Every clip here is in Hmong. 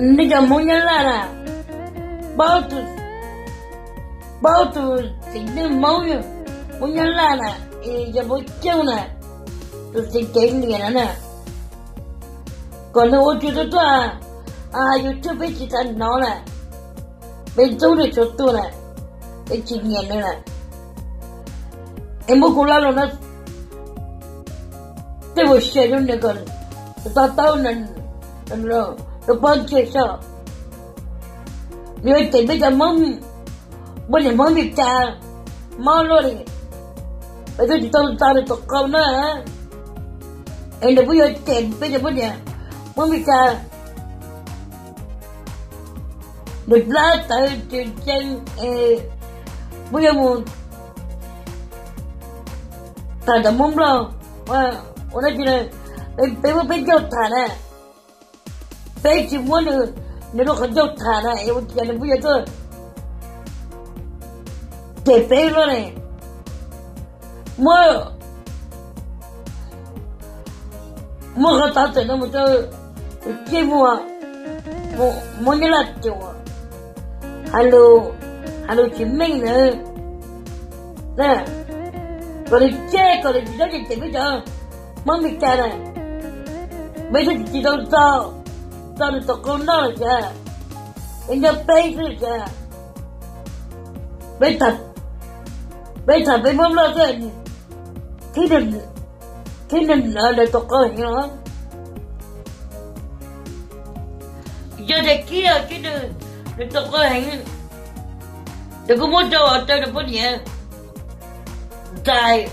Nej cov Hmoob Nyab Laj na, paub tus, paub tus txiv neej Hmoob, Hmoob Nyab Laj na, es yog Hmoob Cooj na, tus txiv dev liam no na, kom nws ua tsis tau tuaj YouTube peb tsis xav hnov na, peb ntxub nws txhua tus na, peb tsis nyiam nws na. Es muab kuv lo lus no tej mus share rau nws kom to taub, nws poob ntseg xwb. Nws yuav cem peb cov Hmoob, poj niam Hmoob Meskas mob luaj li, peb twb tsis tau txog nws tus qau no, es nws kuj yuav cem peb cov poj niam Hmoob Meskas. Nws plab tawv tsis ntseeg es kuj yuav mus tham ntawm Hmoob Nplog ua dab tsi na, peb muab peb ncauj tham na, peb tsis muab nws, nws lub qhov ncauj tham na es ua cas nws kuj yuav tuaj cem peb luaj ne. Muab, muab qhov txov tawm no mus rau tus Tsij Muas, Hmoob Nyab Laj ruam, hais lus, hais lus tsis meej ntawd, kom nws tseg, kom nws tsis txhob cem peb cov Hmoob Meskas na. Peb twb tsis tau txog, txog nws tus qau noj los sav, peb nyob peb xwb sav. Peb tham peb Hmoob Nplog xwb, khib nws lawv tus qau heev los. Yog tias khib, khib nws, nws tus qau heev, ces kuj muab rau, rau nws poj niam ntxais,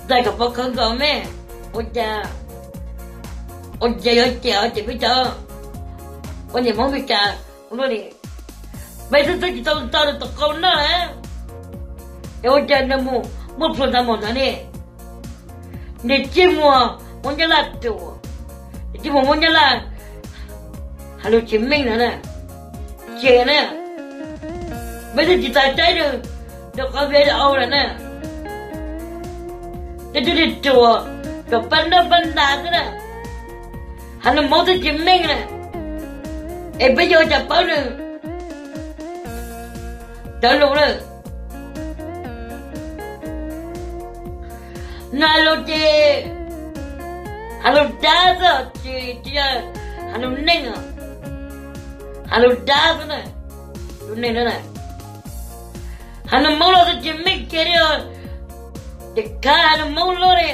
ntxais kom pov khawv nkaus me. Ua cas, ua cas yuav cem, cem peb cov poj niam Hmoob Meskas luaj li. Peb twb twb tsis tau txog nws tus qau noj na, es ua cas nws mus muaj plhus ntawd mus ntawd ne. Niag Tsij Muas Hmoob Nyab Laj ruam, niag Tsij Muas Hmoob Nyab Laj hais lus tsis meej no na, ces na, peb twb tsis txaus saib nws rau qhov video lawm na. Tej twb niag ruam, ruam pab noj pab nta xwb na, hais lus Hmoob twb tsis meej na, es peb yuav ua cas paub nws cov lus lawm. Nws hais lus ces hais lus dab xwb, tsis, tsis yog hais lus neej os, hais lus dab xwb na. Tus neeg no na, hais lus Hmoob los twb tsis meej kiag li os, ces khav hais lus Hmoob luaj li.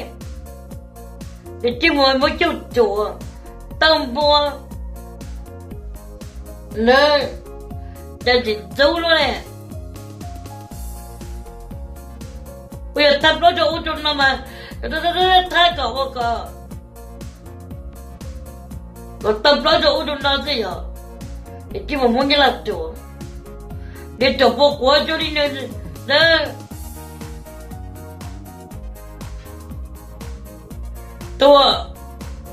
Ces Tsij Muas muab cauj ruam tau npua na, cas tsis ntxub luaj li. Kuv yog thaj plaub rau ub rau no mas, thaj kom ua kom, kom thaj plaub rau ub rau no xwb yog, es Tsij Muas Hmoob Nyab Laj ruam, niag ruam pua quav cuag li nws na. Tus,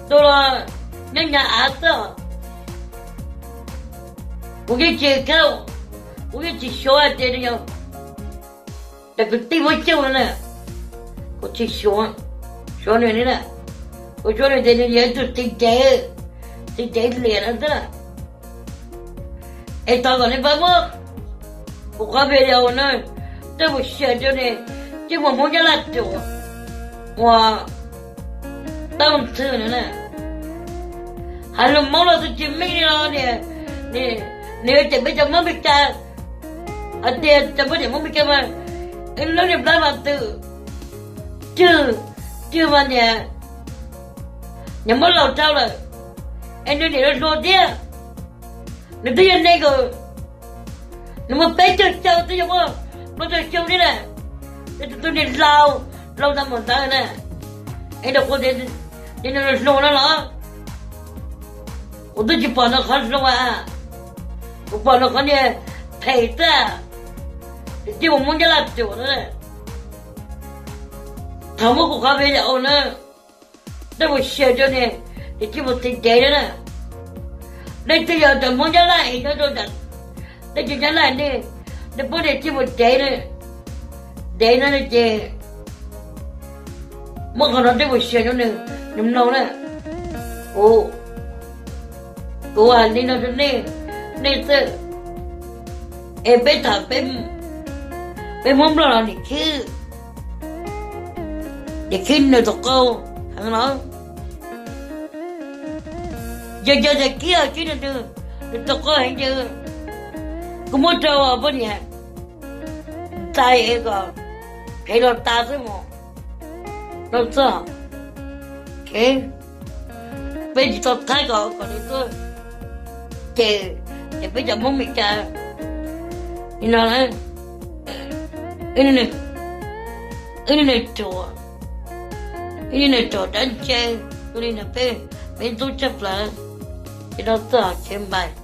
tus los nyob Nyab Laj xwb, kuv yeej tsis, kuv yeej tsis xyuv hais tias nws yog, ces kwv tij muab cauj no na, kuv tsis xyuv, xyuv nws li na, kuv xyuv nws tias nws yog ib tug txiv dev, txiv dev liam no xwb na. Es thov kom nej pab muab kuv qhov video no tej mus share rau niag Tsij Muas Hmoob Nyab Laj ruam uas tau ntxhw no na. Hais lus Hmoob los twb tsis meej li los, nws yuav cem peb cov Hmoob Meskas hais tias cov poj niam Hmoob Meskas mas ib lub niag plab mas twm, twg, twg mas niag, niag muab laus dhau lawm, es nws niam hluas thiab, nws twb yog neeg nkaus, nws muaj peb caug xyoo twb yog muaj plaub caug xyoo thiab na, es tus niag laus, laus ntawd mus ntawd na, es nws qhuas tias nws hluas no los, kuv twb tsis pom nws qhov hluas, kuv pom nws qhov niag phem xwb, niag Tsij Muas Hmoob Nyab Laj ruam no. Thov muab kuv qhov video na tej mus share rau niag, niag Tsij Muas txiv dev no na. Leej twg yog cov Hmoob Nyab Laj es nyob rau nram teb chaws Nyab Laj, nej pub niag Tsij Muas dev, dev no ces muab qhov no tej mus share rau nws, nws mloog na. Kuv Kuv hais li no rau nej, nej txawj, es peb tham, peb Hmoob Nplog los niam khib, niam khib nws tus qau heev los, yog yog tias khib khib nws tus qau heev ces kuv muab rau poj niam ntais es kom phev los tas xwb mas. No txog, peb tsis tau thaij kom kom nws tuaj ces, ces peb cov Hmoob Meskas li no, wb li nws ruam, wb li nws ruam dab ntse, ua li no peb, peb ntxub tshaj plaws. Ces no txog Chev Npais,